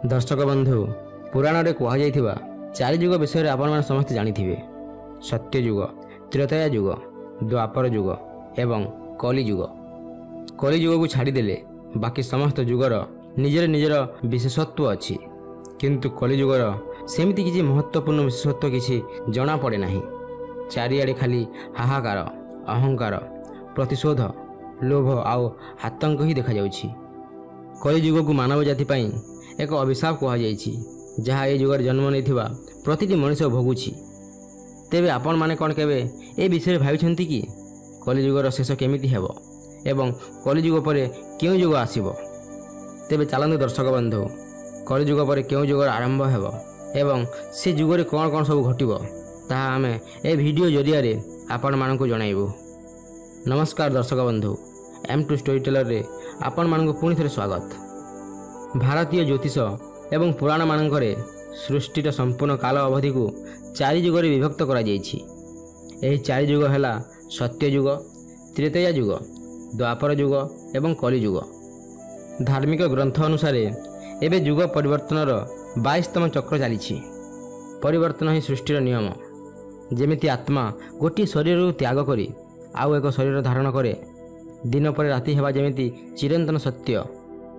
ଦର୍ଶକ ବନ୍ଧୁ, ପୁରାଣରେ କୁହାଯାଇଥିବା ଚାରି ଯୁଗ ବିଷୟରେ ଆପଣମାନେ ସମସ୍ତେ ଜାଣିଥିବେ। ସତ୍ୟଯୁଗ, ତ୍ରେତୟା ଯୁଗ, ଦ୍ୱାପର ଯୁଗ ଏବଂ କଲିଯୁଗ। କଲିଯୁଗକୁ ଛାଡ଼ିଦେଲେ ବାକି ସମସ୍ତ ଯୁଗର ନିଜର ନିଜର ବିଶେଷତ୍ୱ ଅଛି, କିନ୍ତୁ କଲିଯୁଗର ସେମିତି କିଛି ମହତ୍ତ୍ୱପୂର୍ଣ୍ଣ ବିଶେଷତ୍ୱ କିଛି ଜଣାପଡ଼େ ନାହିଁ। ଚାରିଆଡ଼େ ଖାଲି ହାହାକାର, ଅହଙ୍କାର, ପ୍ରତିଶୋଧ, ଲୋଭ ଆଉ ଆତଙ୍କ ହିଁ ଦେଖାଯାଉଛି। କଲିଯୁଗକୁ ମାନବ ଜାତି ପାଇଁ ଏକ ଅଭିଶାପ କୁହାଯାଇଛି, ଯାହା ଏ ଯୁଗରେ ଜନ୍ମ ନେଇଥିବା ପ୍ରତିଟି ମଣିଷ ଭୋଗୁଛି। ତେବେ ଆପଣମାନେ କ'ଣ କେବେ ଏ ବିଷୟରେ ଭାବିଛନ୍ତି କି, କଲିଯୁଗର ଶେଷ କେମିତି ହେବ ଏବଂ କଲିଯୁଗ ପରେ କେଉଁ ଯୁଗ ଆସିବ? ତେବେ ଚାଲନ୍ତୁ ଦର୍ଶକ ବନ୍ଧୁ, କଲିଯୁଗ ପରେ କେଉଁ ଯୁଗର ଆରମ୍ଭ ହେବ ଏବଂ ସେ ଯୁଗରେ କ'ଣ କ'ଣ ସବୁ ଘଟିବ ତାହା ଆମେ ଏ ଭିଡ଼ିଓ ଜରିଆରେ ଆପଣମାନଙ୍କୁ ଜଣାଇବୁ। ନମସ୍କାର ଦର୍ଶକ ବନ୍ଧୁ, M2 story ଟେଲରରେ ଆପଣମାନଙ୍କୁ ପୁଣି ଥରେ ସ୍ୱାଗତ। ଭାରତୀୟ ଜ୍ୟୋତିଷ ଏବଂ ପୁରାଣମାନଙ୍କରେ ସୃଷ୍ଟିର ସମ୍ପୂର୍ଣ୍ଣ କାଳ ଅବଧିକୁ ଚାରି ଯୁଗରେ ବିଭକ୍ତ କରାଯାଇଛି। ଏହି ଚାରି ଯୁଗ ହେଲା ସତ୍ୟଯୁଗ, ତ୍ରେତୟା ଯୁଗ, ଦ୍ୱାପର ଯୁଗ ଏବଂ କଲିଯୁଗ। ଧାର୍ମିକ ଗ୍ରନ୍ଥ ଅନୁସାରେ ଏବେ ଯୁଗ ପରିବର୍ତ୍ତନର 22ତମ ଚକ୍ର ଚାଲିଛି। ପରିବର୍ତ୍ତନ ହିଁ ସୃଷ୍ଟିର ନିୟମ। ଯେମିତି ଆତ୍ମା ଗୋଟିଏ ଶରୀରରୁ ତ୍ୟାଗ କରି ଆଉ ଏକ ଶରୀର ଧାରଣ କରେ, ଦିନ ପରେ ରାତି ହେବା ଯେମିତି ଚିରନ୍ତନ ସତ୍ୟ,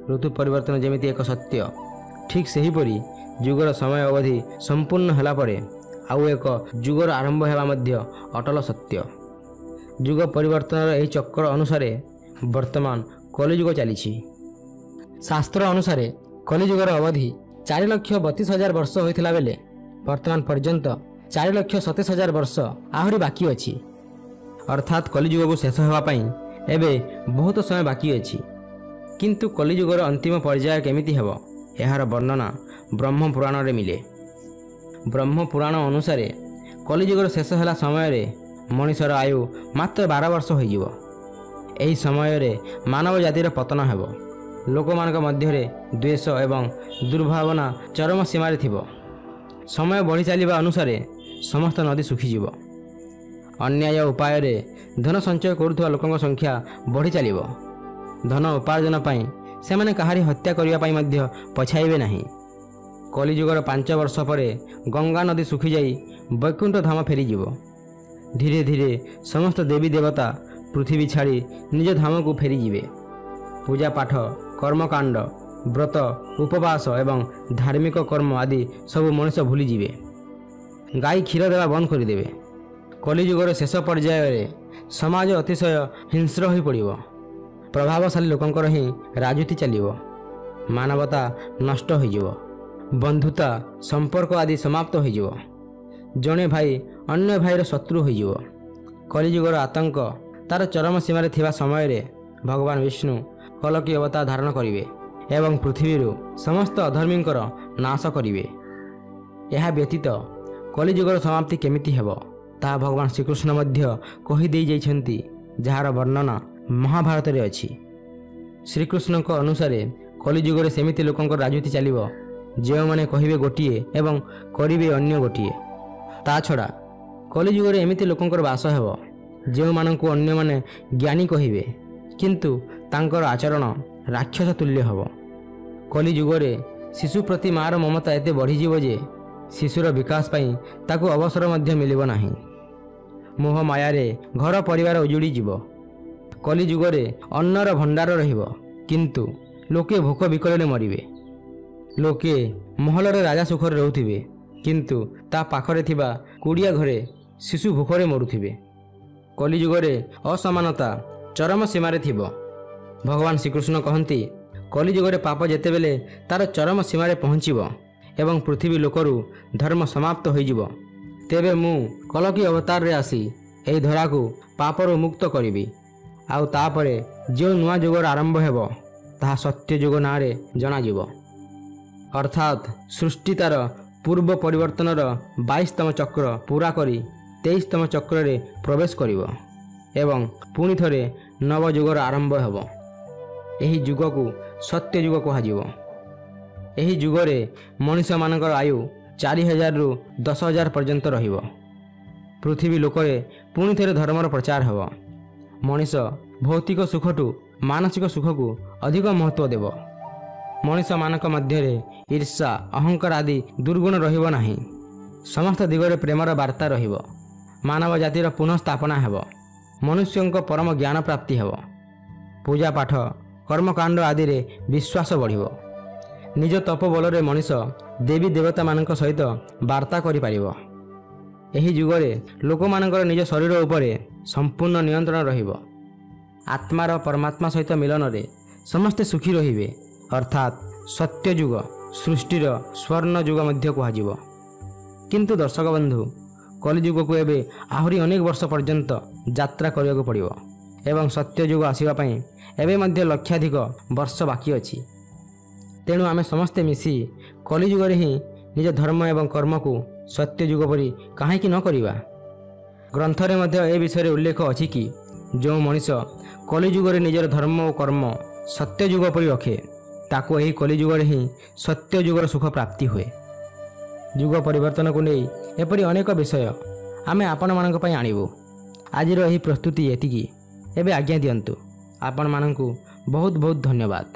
ଋତୁ ପରିବର୍ତ୍ତନ ଯେମିତି ଏକ ସତ୍ୟ, ଠିକ୍ ସେହିପରି ଯୁଗର ସମୟ ଅବଧି ସମ୍ପୂର୍ଣ୍ଣ ହେଲା ପରେ ଆଉ ଏକ ଯୁଗର ଆରମ୍ଭ ହେବା ମଧ୍ୟ ଅଟଳ ସତ୍ୟ। ଯୁଗ ପରିବର୍ତ୍ତନର ଏହି ଚକ୍ର ଅନୁସାରେ ବର୍ତ୍ତମାନ କଲିଯୁଗ ଚାଲିଛି। ଶାସ୍ତ୍ର ଅନୁସାରେ କଲିଯୁଗର ଅବଧି 4,32,000 ବର୍ଷ ହୋଇଥିଲା ବେଳେ ବର୍ତ୍ତମାନ ପର୍ଯ୍ୟନ୍ତ 4,27,000 ବର୍ଷ ଆହୁରି ବାକି ଅଛି। ଅର୍ଥାତ୍ କଲିଯୁଗକୁ ଶେଷ ହେବା ପାଇଁ ଏବେ ବହୁତ ସମୟ ବାକି ଅଛି। କିନ୍ତୁ କଲିଯୁଗର ଅନ୍ତିମ ପର୍ଯ୍ୟାୟ କେମିତି ହେବ, ଏହାର ବର୍ଣ୍ଣନା ବ୍ରହ୍ମପୁରାଣରେ ମିଳେ। ବ୍ରହ୍ମପୁରାଣ ଅନୁସାରେ କଲିଯୁଗର ଶେଷ ହେଲା ସମୟରେ ମଣିଷର ଆୟୁ ମାତ୍ର 12 ବର୍ଷ ହୋଇଯିବ। ଏହି ସମୟରେ ମାନବ ଜାତିର ପତନ ହେବ। ଲୋକମାନଙ୍କ ମଧ୍ୟରେ ଦ୍ୱେଷ ଏବଂ ଦୁର୍ଭାବନା ଚରମ ସୀମାରେ ଥିବ। ସମୟ ବଢ଼ି ଚାଲିବା ଅନୁସାରେ ସମସ୍ତ ନଦୀ ଶୁଖିଯିବ। ଅନ୍ୟାୟ ଉପାୟରେ ଧନ ସଞ୍ଚୟ କରୁଥିବା ଲୋକଙ୍କ ସଂଖ୍ୟା ବଢ଼ି ଚାଲିବ। ଧନ ଉପାର୍ଜନ ପାଇଁ ସେମାନେ କାହାରି ହତ୍ୟା କରିବା ପାଇଁ ମଧ୍ୟ ପଛାଇବେ ନାହିଁ। କଲିଯୁଗର 5 ବର୍ଷ ପରେ ଗଙ୍ଗା ନଦୀ ଶୁଖିଯାଇ ବୈକୁଣ୍ଠ ଧାମ ଫେରିଯିବ। ଧୀରେ ଧୀରେ ସମସ୍ତ ଦେବୀ ଦେବତା ପୃଥିବୀ ଛାଡ଼ି ନିଜ ଧାମକୁ ଫେରିଯିବେ। ପୂଜାପାଠ, କର୍ମକାଣ୍ଡ, ବ୍ରତ, ଉପବାସ ଏବଂ ଧାର୍ମିକ କର୍ମ ଆଦି ସବୁ ମଣିଷ ଭୁଲିଯିବେ। ଗାଈ କ୍ଷୀର ଦେବା ବନ୍ଦ କରିଦେବେ। କଲିଯୁଗର ଶେଷ ପର୍ଯ୍ୟାୟରେ ସମାଜ ଅତିଶୟ ହିଂସ୍ର ହୋଇପଡ଼ିବ। ପ୍ରଭାବଶାଳୀ ଲୋକଙ୍କର ହିଁ ରାଜୁତି ଚାଲିବ। ମାନବତା ନଷ୍ଟ ହୋଇଯିବ। ବନ୍ଧୁତା ସମ୍ପର୍କ ଆଦି ସମାପ୍ତ ହୋଇଯିବ। ଜଣେ ଭାଇ ଅନ୍ୟ ଭାଇର ଶତ୍ରୁ ହୋଇଯିବ। କଲିଯୁଗର ଆତଙ୍କ ତାର ଚରମ ସୀମାରେ ଥିବା ସମୟରେ ଭଗବାନ ବିଷ୍ଣୁ କଲକି ଅବତାର ଧାରଣ କରିବେ ଏବଂ ପୃଥିବୀରୁ ସମସ୍ତ ଅଧର୍ମୀଙ୍କର ନାଶ କରିବେ। ଏହା ବ୍ୟତୀତ କଲିଯୁଗର ସମାପ୍ତି କେମିତି ହେବ ତାହା ଭଗବାନ ଶ୍ରୀକୃଷ୍ଣ ମଧ୍ୟ କହିଦେଇ ଯାଇଛନ୍ତି, ଯାହାର ବର୍ଣ୍ଣନା ମହାଭାରତରେ ଅଛି। ଶ୍ରୀକୃଷ୍ଣଙ୍କ ଅନୁସାରେ କଲିଯୁଗରେ ସେମିତି ଲୋକଙ୍କର ରାଜୁତି ଚାଲିବ ଯେଉଁମାନେ କହିବେ ଗୋଟିଏ ଏବଂ କରିବେ ଅନ୍ୟ ଗୋଟିଏ। ତା ଛଡ଼ା କଲିଯୁଗରେ ଏମିତି ଲୋକଙ୍କର ବାସ ହେବ ଯେଉଁମାନଙ୍କୁ ଅନ୍ୟମାନେ ଜ୍ଞାନୀ କହିବେ, କିନ୍ତୁ ତାଙ୍କର ଆଚରଣ ରାକ୍ଷସ ତୁଲ୍ୟ ହେବ। କଲିଯୁଗରେ ଶିଶୁ ପ୍ରତି ମାଆର ମମତା ଏତେ ବଢ଼ିଯିବ ଯେ ଶିଶୁର ବିକାଶ ପାଇଁ ତାକୁ ଅବସର ମଧ୍ୟ ମିଳିବ ନାହିଁ। ମୋହ ମାୟାରେ ଘର ପରିବାର ଉଜୁଡ଼ିଯିବ। କଲିଯୁଗରେ ଅନ୍ନର ଭଣ୍ଡାର ରହିବ, କିନ୍ତୁ ଲୋକେ ଭୋକ ବିକଳରେ ମରିବେ। ଲୋକେ ମହଲରେ ରାଜା ସୁଖରେ ରହୁଥିବେ, କିନ୍ତୁ ତା ପାଖରେ ଥିବା କୁଡ଼ିଆ ଘରେ ଶିଶୁ ଭୋକରେ ମରୁଥିବେ। କଲିଯୁଗରେ ଅସମାନତା ଚରମ ସୀମାରେ ଥିବ। ଭଗବାନ ଶ୍ରୀକୃଷ୍ଣ କହନ୍ତି, କଲିଯୁଗରେ ପାପ ଯେତେବେଳେ ତାର ଚରମ ସୀମାରେ ପହଞ୍ଚିବ ଏବଂ ପୃଥିବୀ ଲୋକରୁ ଧର୍ମ ସମାପ୍ତ ହୋଇଯିବ, ତେବେ ମୁଁ କଲକି ଅବତାରରେ ଆସି ଏହି ଧରାକୁ ପାପରୁ ମୁକ୍ତ କରିବି। ଆଉ ତାପରେ ଯେଉଁ ନୂଆ ଯୁଗର ଆରମ୍ଭ ହେବ ତାହା ସତ୍ୟଯୁଗ ନାଁରେ ଜଣାଯିବ। ଅର୍ଥାତ୍ ସୃଷ୍ଟି ତାର ପୂର୍ବ ପରିବର୍ତ୍ତନର 22ତମ ଚକ୍ର ପୁରା କରି 23ତମ ଚକ୍ରରେ ପ୍ରବେଶ କରିବ ଏବଂ ପୁଣି ଥରେ ନବଯୁଗର ଆରମ୍ଭ ହେବ। ଏହି ଯୁଗକୁ ସତ୍ୟଯୁଗ କୁହାଯିବ। ଏହି ଯୁଗରେ ମଣିଷମାନଙ୍କର ଆୟୁ 4000ରୁ 10,000 ପର୍ଯ୍ୟନ୍ତ ରହିବ। ପୃଥିବୀ ଲୋକରେ ପୁଣି ଥରେ ଧର୍ମର ପ୍ରଚାର ହେବ। ମଣିଷ ଭୌତିକ ସୁଖଠୁ ମାନସିକ ସୁଖକୁ ଅଧିକ ମହତ୍ତ୍ୱ ଦେବ। ମଣିଷମାନଙ୍କ ମଧ୍ୟରେ ଈର୍ଷା, ଅହଙ୍କାର ଆଦି ଦୁର୍ଗୁଣ ରହିବ ନାହିଁ। ସମସ୍ତ ଦିଗରେ ପ୍ରେମର ବାର୍ତ୍ତା ରହିବ। ମାନବ ଜାତିର ପୁନଃ ସ୍ଥାପନା ହେବ। ମନୁଷ୍ୟଙ୍କ ପରମ ଜ୍ଞାନ ପ୍ରାପ୍ତି ହେବ। ପୂଜା ପାଠ, କର୍ମକାଣ୍ଡ ଆଦିରେ ବିଶ୍ୱାସ ବଢ଼ିବ। ନିଜ ତପ ବଳରେ ମଣିଷ ଦେବୀ ଦେବତାମାନଙ୍କ ସହିତ ବାର୍ତ୍ତା କରିପାରିବ। ଏହି ଯୁଗରେ ଲୋକମାନଙ୍କର ନିଜ ଶରୀର ଉପରେ ସମ୍ପୂର୍ଣ୍ଣ ନିୟନ୍ତ୍ରଣ ରହିବ। ଆତ୍ମାର ପରମାତ୍ମା ସହିତ ମିଳନରେ ସମସ୍ତେ ସୁଖୀ ରହିବେ। ଅର୍ଥାତ୍ ସତ୍ୟଯୁଗ ସୃଷ୍ଟିର ସ୍ୱର୍ଣ୍ଣ ଯୁଗ ମଧ୍ୟ କୁହାଯିବ। କିନ୍ତୁ ଦର୍ଶକ ବନ୍ଧୁ, କଲିଯୁଗକୁ ଏବେ ଆହୁରି ଅନେକ ବର୍ଷ ପର୍ଯ୍ୟନ୍ତ ଯାତ୍ରା କରିବାକୁ ପଡ଼ିବ ଏବଂ ସତ୍ୟଯୁଗ ଆସିବା ପାଇଁ ଏବେ ମଧ୍ୟ ଲକ୍ଷାଧିକ ବର୍ଷ ବାକି ଅଛି। ତେଣୁ ଆମେ ସମସ୍ତେ ମିଶି କଲିଯୁଗରେ ହିଁ ନିଜ ଧର୍ମ ଏବଂ କର୍ମକୁ ସତ୍ୟଯୁଗ ପରି କାହିଁକି ନ କରିବା? ଗ୍ରନ୍ଥରେ ମଧ୍ୟ ଏ ବିଷୟରେ ଉଲ୍ଲେଖ ଅଛି କି ଯେଉଁ ମଣିଷ କଲିଯୁଗରେ ନିଜର ଧର୍ମ ଓ କର୍ମ ସତ୍ୟଯୁଗ ପରି ରଖେ, ତାକୁ ଏହି କଲିଯୁଗରେ ହିଁ ସତ୍ୟଯୁଗର ସୁଖ ପ୍ରାପ୍ତି ହୁଏ। ଯୁଗ ପରିବର୍ତ୍ତନକୁ ନେଇ ଏପରି ଅନେକ ବିଷୟ ଆମେ ଆପଣମାନଙ୍କ ପାଇଁ ଆଣିବୁ। ଆଜିର ଏହି ପ୍ରସ୍ତୁତି ଏତିକି। ଏବେ ଆଜ୍ଞା ଦିଅନ୍ତୁ। ଆପଣମାନଙ୍କୁ ବହୁତ ବହୁତ ଧନ୍ୟବାଦ।